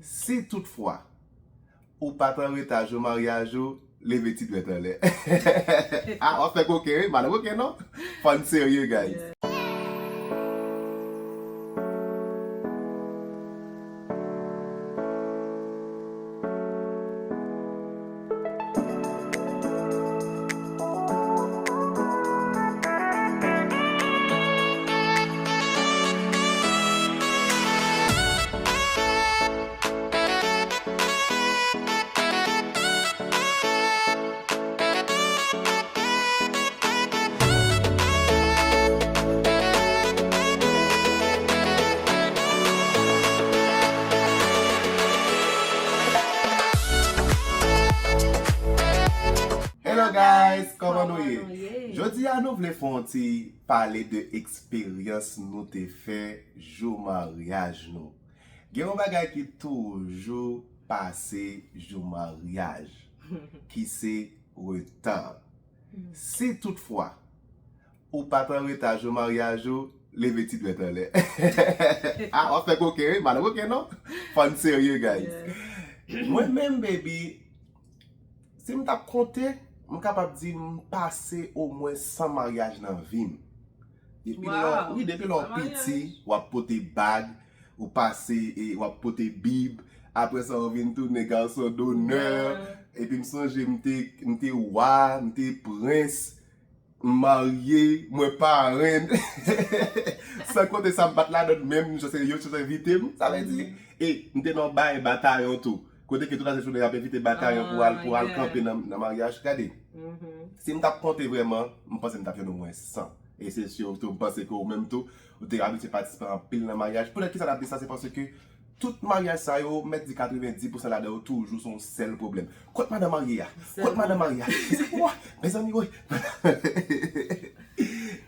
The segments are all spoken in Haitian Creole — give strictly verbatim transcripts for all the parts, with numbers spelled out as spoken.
Si toutfwa ou pa t an reta jou maryaj ou, leve ti dwèt anlè. Ah, w ap fè koken, wi, pa nan koken non. Fò n serye, guys. Hello guys, kòman nou ye? Jodi a nou vle fè yon ti pale de eksperyans nou te fè jou maryaj nou. Gen yon bagay ki toujou pase jou maryaj, ki se reta. Si toutfwa ou pa t an reta jou maryaj ou, leve ti dwèt anlè. Ah, w ap fè koken, wi, pa nan koken non. Fò n serye, guys. Mwen menm, baby, si m t ap konte, m kapab di m pase omwen san maryaj nan vi m. Depi lè, wi, depi lè w piti, w ap pote bag, ou pase, e, w ap pote bib, apre sa ou vin tounen gason donè, epi m sonje m te, m te wa, m te prens, m marye, mwen parenn. San konte sa m pa t ladann menm, jan se yo, jan se envite m, sa vle di, e m te nan bay batayon tou. Kote ke tout la jounen y ap envite batayon pou al, pou al kanpe nan, nan maryaj. Gade, si m t ap konte vrèman, m panse m t ap jwenn omwen san. E se si tou, m panse ke ou menm tou, ou te abitye patisipe anpil nan maryaj. Poutèt ki sa n ap di sa, se paske tout maryaj sa yo, mèt di katrevenndis pousan ladan yo toujou se yon sèl pwoblèm. Kot madan marye a? Kot madan marye a? Wa, mezanmi, wi.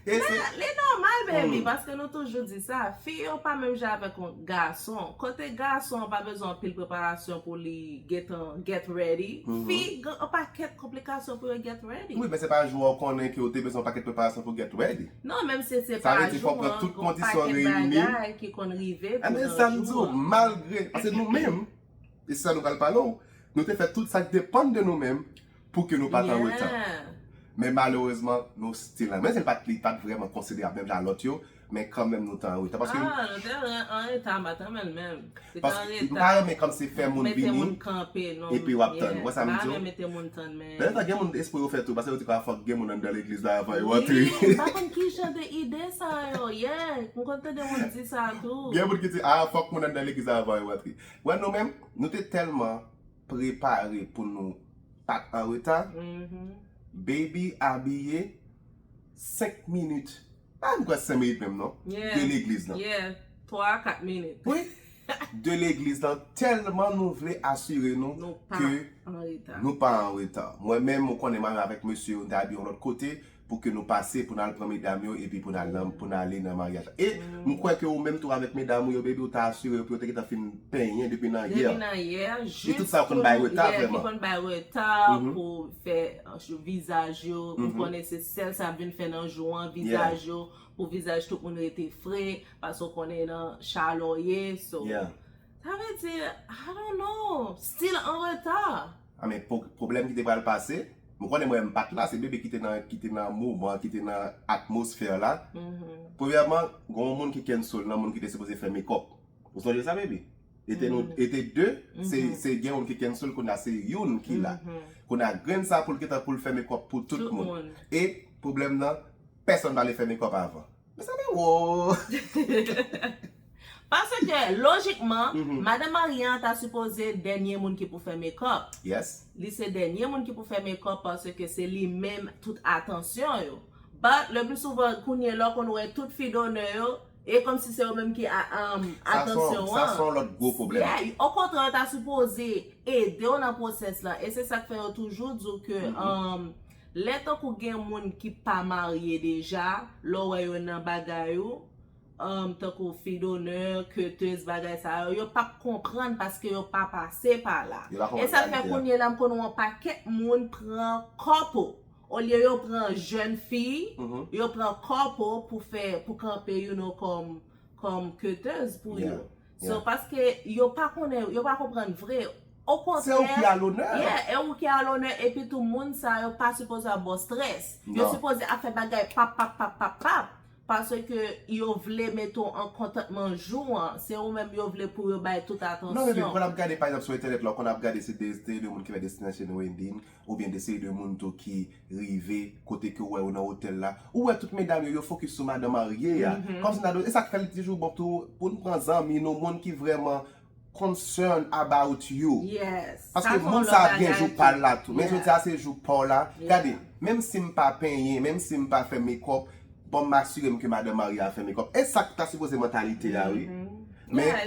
E se... Li nòmal, baby, paske nou toujou di sa. Fi yo pa menm jan avèk yon gason. Kote gason an pa bezwen anpil preparasyon pou li gentan get ready. Fi gen yon pakèt konplikasyon pou yo get ready. Wi, men se pa jou a w konnen ke w te bezwen yon pakèt preparasyon pou get ready. Non, menm si se pa jou an, gen yon pakèt bagay ki konn rive pou nan jou an. Sa vle di fò pran tout kondisyon reyini. Ebyen, sa m di w, malgre, paske nou menm, e se sa nou pral pale w, nou te fè tout sa k depann de nou menm pou ke nou pa t an reta. Men malerezman, nou still an. Men si l pa t, li pa t vrèman konsiderab menm jan lòt yo, men kanmenm nou t an reta. Paske... Ah, nou te an, an reta, m pa t renmen l menm. Se te an reta. Paske m pa renmen kòmsi fè moun vini, epi w ap tann. Ou wè sa m di w? M pa renmen mete moun tann, men... Nan lè sa, gen moun espri yo fè tou, paske yo di, "Ah, fòk gen moun anndan legliz la avan yo antre." Wi, m pa konn ki jan de ide sa yo ye. M konn tande moun di sa tou. Gen moun ki di, "Ah, fòk moun anndan legliz la avan yo antre." Wè, nou menm, nou te tèlman prepare pou nou pa t an reta. Baby abiye senk minit. Pa m kwè senk minit menm non. De legliz lan. Yeah, twa a kat minit. Wi. De legliz lan, tèlman nou vle asire nou ke nou pa an reta. Mwen menm, ou konnen, mwen avèk mesye yo, nou te abiye yon lòt kote, pou ke nou pase, pou n al pran medam yo, epi pou n al nan, pou n ale nan maryaj la. E m kwè ke ou menm tou avèk medam ou yo, baby, ou ta asire yo pou yo te gentan fin penyen depi nan yè. Depi nan yè, jis tout sa yo konn bay reta vrèman. Ki konn bay reta pou fè, euh, vizaj yo. M konnen se sèl sa ap vin fè nan jou an, vizaj yo, pou vizaj tout moun rete fre, paske w konnen nan chalè w ye, so. Sa vle di, I don't know, still an reta. A, men pwoblèm ki te pral pase, m konnen mwen m pa t la, se Bebe ki te nan, ki te nan moman, ki te nan atmosfè la. Premyèman, gen yon moun ki cancel nan moun ki te sipoze fè makeup. Ou sonje sa, Bebe? E te nou, e te de, se, se gen youn ki cancel, kounye a se youn ki la. Kounye a grenn sa pou l gentan pou l fè makeup pou tout moun. E pwoblèm nan, pèsonn pa vle fè makeup avan. Mezanmi, wo! Paske, lojikman, madan marye an ta sipoze dènye moun ki pou fè makeup. Li se dènye moun ki pou fè makeup paske se li menm tout atansyon yo. But, le pli souvan, kounye lè w konn wè tout fi donè yo, e kòmsi se yo menm ki a, um, atansyon an. Sa se yon lòt gwo pwoblèm. Yeah, okontrè, yo ta sipoze ede w nan pwosès la. E se sa k fè yo toujou di w ke, um, lè tankou gen moun ki pa marye deja, lè w wè yo nan bagay ou, um, tankou fi donè, ketez, bagay sa yo, yo p ap konprann paske yo pa pase pa la. E sa k fè kounye la m konn wè yon pakèt moun pran couple. Olye yo pran jèn fi, yo pran couple pou fè, pou kanpe, you know, kòm, kòm ketez pou yo. So, paske yo pa konnen, yo pa konprann vre. Okontrè, Se ou ki a lonè. Yeah, e ou ki a lonè, epi tou moun sa yo pa sipoze ap ba w strès. Yo Non. Sipoze ap fè bagay pap, pap, pap, pap, pap. Paske yo vle mete w an kontantman jou an. Se ou menm yo vle pou yo bay tout atansyon. Non, men kon ap gade, pa egzanp, sou entènèt la, kon ap gade se de, se de moun ki fè destination wedding, oubyen de seri de moun tou ki rive kote ke ou wè yo nan otèl la. Ou wè tout medam yo, yo fokis sou madan marye a. Kòmsi nan, e sa k fè li toujou bon tou pou n pran zanmi nou, moun ki vrèman concern about you. Yes. Paske moun sa ap gen jou pa l la tou. Men jodi a se jou pa w la. Gade, menm si m pa penyen, menm si m pa fè make-up, bon, m asire m ke madan marye a fè make-up. E sa k ta sipoze mantalite a, wi. Men,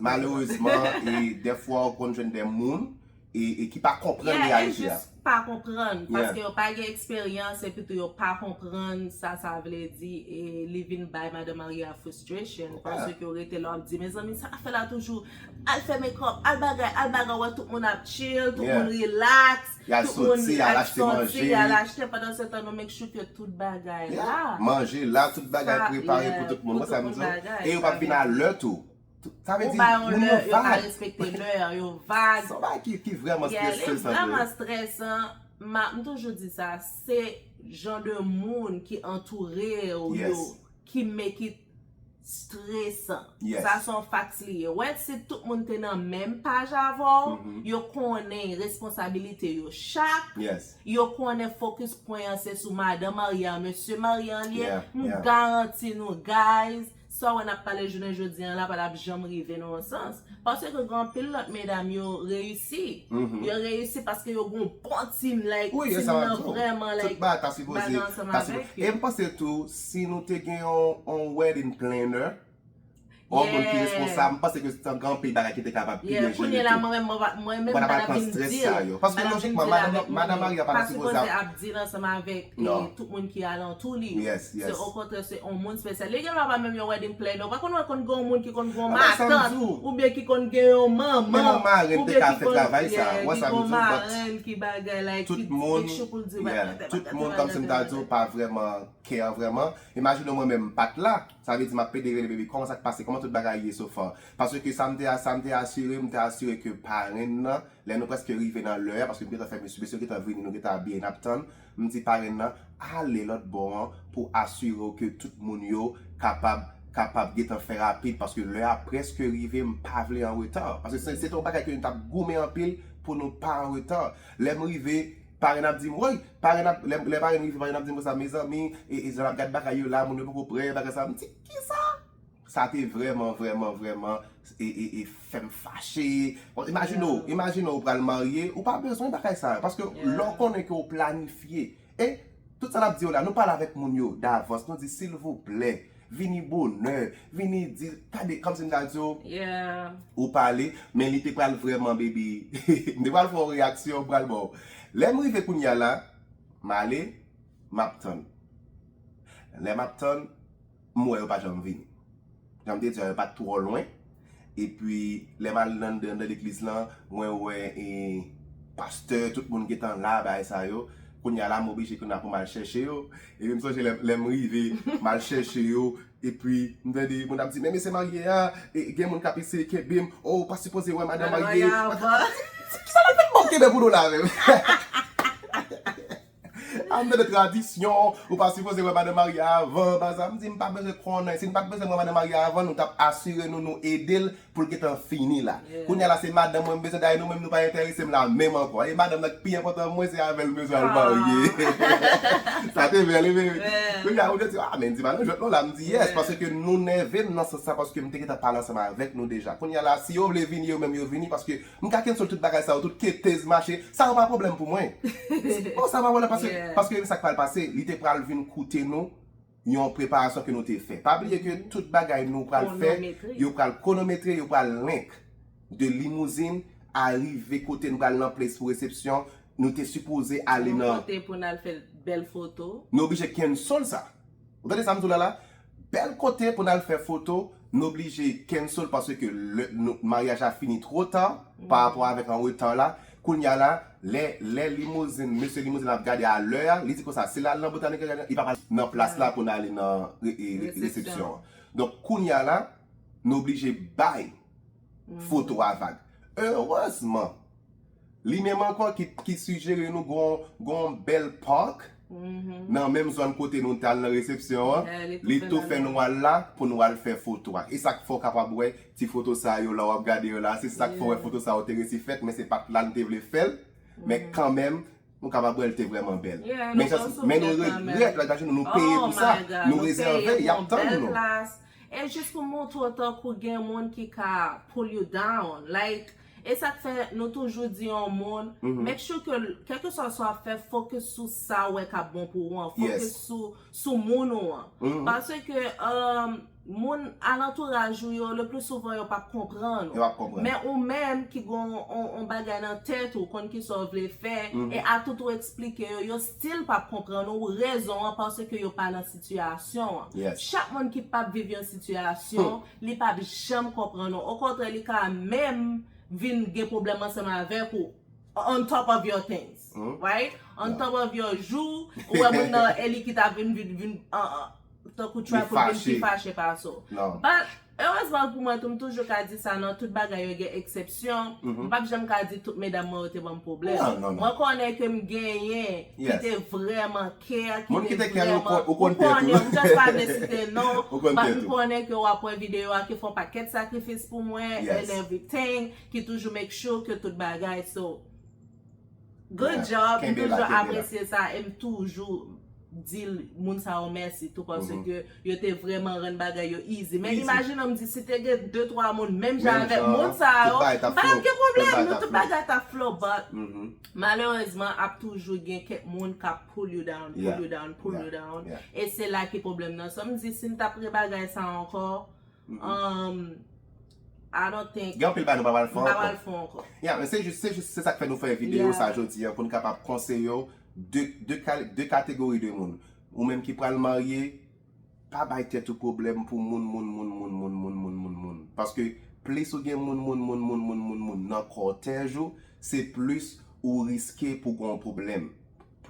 malerezman, e dèfwa ou konn jwenn de moun e, e ki pa konprann Yeah, e reyalite a. Jis pa konprann, Yeah. Paske yo pa gen eksperyans, epi tou yo pa konprann sa sa vle di, e li vin bay madan marye a frustration, paske yo rete la, ap di, mezanmi, sa ap fè la toujou, al fè make-up, al bagay, al bagay, wè tout moun ap chill, tout Yeah. Moun relax, Y al tout moun soti, y al ap achte soti, manje. Y al achte, pandan se tan nou make sure ke tout bagay la. Manje la, tout bagay Sa, prepare yeah, pou tout moun. pou Wè sa tout m moun di w? bagay, E yo sa pa vin vle a di. Lè tou. Tout- Sa vle Ou di, bay yon moun lè, yo yo pa vag. Respekte lè, yo vag. Se yon bagay ki, ki vrèman Yeah, li stresan vre. Vrèman stresan. Ma, m toujou di sa, se jan de moun ki antoure w yo Yes. ki make it stresan. Yes. Sa se yon facts li ye. Wè, si tout moun te nan menm paj avè w, Mhm. Yo konnen responsabilite yo chak, Yes. Yo konnen focus point an se sou madan marye a, mesye marye an li ye. Yeah, M yeah. Garanti nou, guys, sa w wè n ap pale jounen jodi an la, pa t ap janm rive nan yon sans. Paske gen anpil lòt medam yo reyisi. Mhm. Yo reyisi paske yo gen yon bon team, like, Wi, e team sa m nan ap di w. Vrèman, Tout like, bagay ta sipoze, bagay ansanm ta sipoze. Avèk yo. E m panse tou, si nou te gen yon, yon wedding planner, yon moun ki Yeah. Responsab, m panse ke se gen anpil bagay ki te kapab pi Yeah, byen kounye jere la, tou. mwen menm, mwen pa, mwen menm Mwen pa pa pral ta vin pran strès di sa l. Yo. Paske Pa ta vin lojikman, di l avèk madan, madan moun. marye a pa Pa ta sipoze sipoze ap ap di l ansanm avèk, Non. eh, tout moun ki alantou li. Yes, yes. Se okontrè, se yon moun espesyal. Li gen dwa pa menm yon wedding planner. Ou pa konn wè konn gen yon moun ki konn gen yon Mwen pa sa m matant, di w. Oubyen ki konn gen yon manman, Menm yon marenn te oubyen ka ki fè konn, travay sa, yeah, wè ki sa m gen yon di w, but marenn ki bagay, like, Tout ki moun, ekri pou l di, yeah, bagay, tout bagay, moun, bagay, kòmsi m ta bagay, di w, bagay. Pa vrèman care vrèman. Imajine w mwen menm, m pa t la. Sa vle di, m ap pede rele, baby, kòman sa k pase, kòman tout bagay ye so far. Paske sa m te, sa m te asire, m te asire ke parenn nan, lè nou prèske rive nan lè a, paske m gentan fè mesye, mesye yo gentan vini, nou gentan abiye, n ap tann. M di parenn nan, ale lòt bò an pou asire w ke tout moun yo kapab, kapab gentan fè rapid, paske lè a prèske rive, m pa vle an reta. Paske se, se te yon bagay ke nou t ap goumen anpil pou nou pa an reta. Lè m rive, parenn ap di m, woy, parenn ap, lè, lè parenn rive, parenn ap di m konsa, mezanmi, e, e, jan n ap gad bagay yo la, moun yo poko prè, bagay sa. M di, kisa? Sa te vrèman, vrèman, vrèman, e, e, e, fè m fache. Bon, imajine w, imajine w pral marye, ou pa bezwen bagay sa yo, paske lè w konnen ke w planifye. E tout sa n ap di yo la, nou pale avèk moun yo davans, nou di, silvouplè, vini bonè, vini di, gade, kòmsi m ta di w, Yeah. ou pale, men li te pral vrèman, baby. M te pral fè yon reyaksyon, m pral ba w. Lè m rive kounye a la, m ale, m ap tann. Lè m ap tann, m wè yo pa janm vini. Jan m te di a, yo pa t twò lwen. Epi, lè m al nan, nan, nan legliz lan, mwen wè, e, pastè, tout moun gentan la, bagay sa yo. Kounye a la, m oblije kounye a pou m al chèche yo. Epi m sonje lè, lè m rive, m al chèche yo. Epi, m tande moun ap di, men mesye marye a, e, gen moun k ap eseye kenbe m. Oh, ou pa sipoze wè madan marye. Madan marye avan. Kisa l ap fè m kenbe pou nou la menm? An de tradisyon, ou pa sipoze wè madan marye avan, baza. M di, m pa bezwen konnen. Si n pa t bezwen wè madan marye avan, nou t ap asire nou, nou ede l pou l gentan fini la. Kounye a la, se madanm mwen m bezwen, dayè nou menm nou pa enterese m la menm ankò. E madanm nan ki pi enpòtan mwen, se avè l m bezwen al marye. Sa te bèl, wi, baby. Kounye a, ou te di, ah, men di pa nan jwèt non la, m di, yes, paske nou nève m nan sans sa, paske m te gentan pale ansanm avèk nou deja. Kounye a la, si yo vle vini, yo menm yo vini, paske m ka cancel tout bagay sa yo, tout ketez mache, sa yo pa pwoblèm pou mwen. Bon, sa pa pwoblèm, paske, paske sa k pral pase, li te pral vin koute nou, yon preparasyon ke nou te fè. Pa bliye ke tout bagay nou pral fè, yo pral konometre, yo pral link de limouzin a rive kote n pral nan plas pou resepsyon, nou te sipoze ale nan. Kote pou n al fè bèl foto. Nou oblije cancel sa. Ou tande sa m di w la la? Bèl kote pou n al fè foto, nou oblije cancel paske lè, nou, maryaj la fini twò ta pa rapò avèk an reta la. Kounye a la, lè, lè limouzin, mesye limouzin ap gade a lè a, li di konsa, si l al nan Botanik Garden, li pa pral nan plas la pou n ale nan re- e- e- resepsyon an. Donk, kounye a la, nou oblije bay foto a vag. Erezman, li menm ankò ki, ki sijere nou gon, gon bèl park nan menm zòn kote nou t al nan resepsyon an. Li tou fè nou al la pou nou al fè foto a. E sa k fè w kapab wè ti foto sa yo la w ap gade yo la. Se sa k fè w wè foto sa yo te resi fèt, men se pa t la n te vle fè l. Men kanmenm, nou kapab wè l te vrèman bèl. Men nou regrèt, la, nou peye pou sa. Nou rezève, y ap tann nou. E jis pou montre w tankou gen moun ki ka pull you down. Like, e sa k fè nou toujou di yon moun, make sure ke, kèlkeswa sa w ap fè, focus sou sa w wè k ap bon pou ou an. Focus sou, sou moun ou an. Paske, um, moun alantouraj ou yo, le pli souvan, yo p ap konprann ou. Men ou menm ki gon on, on bagay nan tèt ou, konn ki sa w vle fè, e a tout ou eksplike yo, yo still p ap konprann ou, rezon an, paske yo pa nan sitiyasyon an. Chak moun ki p ap viv yon sitiyasyon, li p ap janm konprann ou. Okontrè, li ka menm vin gen pwoblèm ansanm avèk ou on top of your things, right? On top of your jou, ou wè moun nan, e li ki ta vin, vin, vin, an, an, tankou trap ou vin pi fache pase w. But, erezman pou mwen tou, m toujou ka di sa, nan tout bagay yo gen eksepsyon. M p ap janm ka di tout medam mwen yo te ban m pwoblèm. Mwen konnen ke m genyen ki te vrèman care, ki te vrèman, ou konnen, m just pa vle site non, but m konnen ke w ap wè videyo a, ki fè yon pakèt sakrifis pou mwen, and everything, ki toujou make sure ke tout bagay, so, good job, m toujou apresye sa, e m toujou di moun sa yo mèsi tou, paske yo te vrèman rann bagay yo easy. Men imajine w, m di, si te gen de twa moun menm jan avèk moun sa yo, m pa t gen pwoblèm, nou tout bagay t ap flow, but malerezman, ap toujou gen kèk moun k ap pull you down, pull you down, pull you down. E se la ki pwoblèm nan. So, m di, si n t ap re bagay sa ankò, um, I don't think, gen anpil bagay nou pa pral fè ankò. Yeah, men se jis, se jis, se sa k fè nou fè videyo sa jodi an, pou n kapab konseye w de, de, de kategori de moun. Ou menm ki pral marye, pa bay tèt ou pwoblèm pou moun, moun, moun. Paske plis ou gen moun, moun, moun nan kòtèj ou, se plis ou riske pou gon pwoblèm.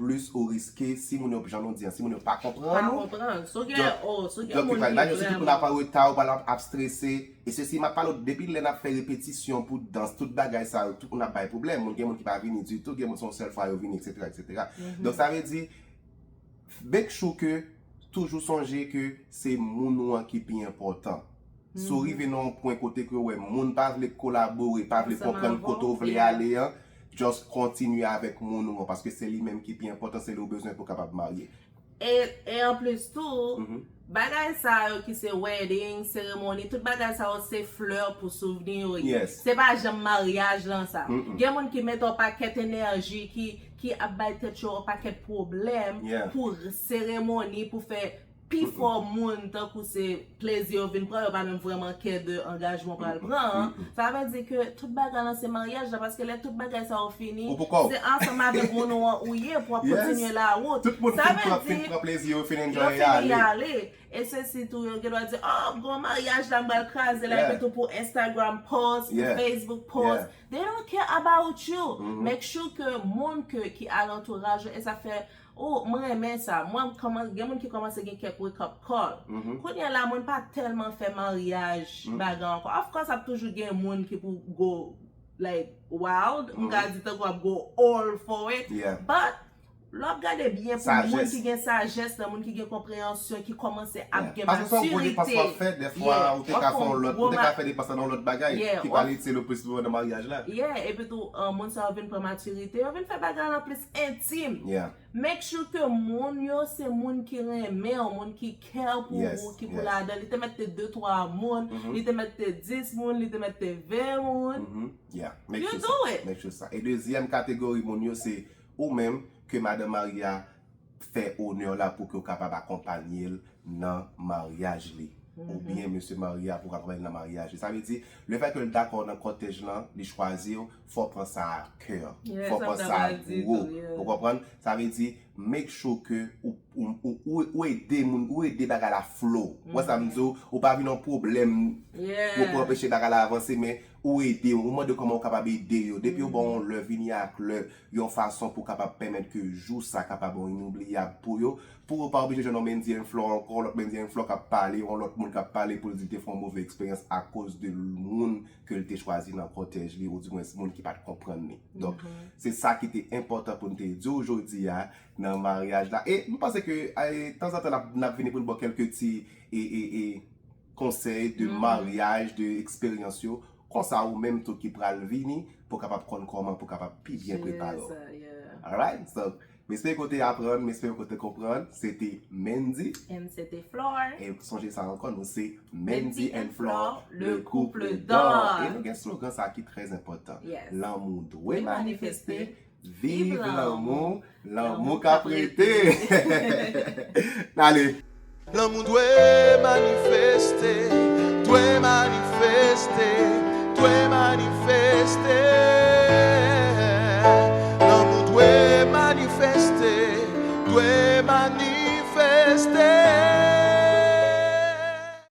Plis ou riske, si moun yo, jan nou di an, si moun yo pa konprann ou, donk, donk, imajine si tout moun ap an reta, ou pral ap, ap strese, e sesi, m ap pale w depi lè n ap fè repetisyon pou dans, tout bagay sa yo, tout moun ap bay pwoblèm, moun, gen moun ki pa vini ditou, gen moun se yon sèl fwa yo vini, etsetera, etsetera. Donk, sa vle di, make sure ke, toujou sonje ke se moun ou an ki pi enpòtan. Si w rive nan yon pwen kote ke w wè moun pa vle kolabore, pa vle konprann kote w vle ale an, just kontinye avèk moun ou an, paske se li menm ki pi enpòtan, se li w bezwen pou w kapab marye. E, e anplis tou, bagay sa yo ki se wedding, seremoni, tout bagay sa yo se flè pou souvni yo ye. Se pa janm maryaj lan sa. Gen moun ki mete yon pakèt enèji, ki, ki ap bay tèt yo yon pakèt pwoblèm pou seremoni, pou fè pifò moun tankou se plezi yo vin pran, yo pa menm vrèman care de angajman w pral pran an. Sa vle di ke tout bagay lan se maryaj la, paske lè tout bagay sa yo fini, se ansanm avèk moun ou an ou ye pou w ap kontinye lawout. Sa vle di, yo fini ale. E sesi tou, yo gen dwa di, oh, m gon maryaj la, m pral kraze la, epi tou pou Instagram post, pou Facebook post. They don't care about you. Make sure ke moun ke, ki alantouraj ou, e sa fè, oh, m renmen sa. Mwen, m kòman-, gen moun ki kòmanse gen kèk wake up call. Kounye a la, moun pa tèlman fè maryaj bagay ankò. Of course, ap toujou gen moun ki pou go, like, wild. M ka di tankou ap go all for it. But, lè w ap gade byen pou moun ki gen sajès lan, moun ki gen konpreyansyon, ki kòmanse ap gen matirite. Paske se yon gwo depans w ap fè, dèfwa, ou te ka fè yon lòt, ou te ka fè depans lan nan yon lòt bagay, ki pa itye ou plis nan maryaj la. Yeah, epi tou, uh, moun sa yo vin pran matirite, yo vin fè bagay lan plis entim. Make sure ke moun yo se moun ki renmen w, moun ki care pou ou, ki pou ladan. Li te mèt te de twa moun, li te mèt te dis moun, li te mèt te ven moun. You do it. Make sure sa. E dezyèm kategori moun yo se ou menm ke madanm marye a fè onè la pou ke w kapab akonpanye l nan maryaj li. Oubyen mesye marye a pou w akonpanye l nan maryaj li. Sa vle di, lefètke l dakò nan kòtèj lan, li chwazi w, fò w pran sa a kè. Fò w pran sa a gwo. Ou konprann? Sa vle di, make sure ke ou, ou, ou, ou, ou ede moun, ou ede bagay la flow. Ou wè sa m di w, ou pa vin yon pwoblèm pou, pou anpeche bagay la avanse, men ou ede yo, ou mande kòman ou kapab ede yo. Depi yo ba w yon lè, vini ak lè, yon fason pou kapab pèmèt ke jou sa kapab yon inoubliyab pou yo. Pou yo pa oblije jwenn yon Mendy and Flow ankò, lòt Mendy and Flow k ap pale, yon lòt moun k ap pale pou l di l te fè yon move eksperyans akoz de moun ke l te chwazi nan kòtèj li, oudimwens moun ki pa t konprann li. Donk, se sa ki te enpòtan pou n te di w jodi a nan maryaj la. E m panse ke, e, tanzantan n ap, n ap vini pou n ba w kèlke ti, e, e, e, konsèy de maryaj, de eksperyans yo. Konsa ou menm tou ki pral vini, pou kapab konn kòman, pou kapab pi byen prepare w. Alright? So, m espere ke w te aprann, m espere ke w te konprann. Se te Mendy. And se te Flore. E sonje sa ankò, nou se Mendy and Flore, le couple d'or. E nou gen slogan sa ki trè enpòtan. Lanmou dwe manifeste, viv lanmou, lanmou k ap rete. N ale. Lanmou dwe manifeste, dwe manifeste, dwe manifeste.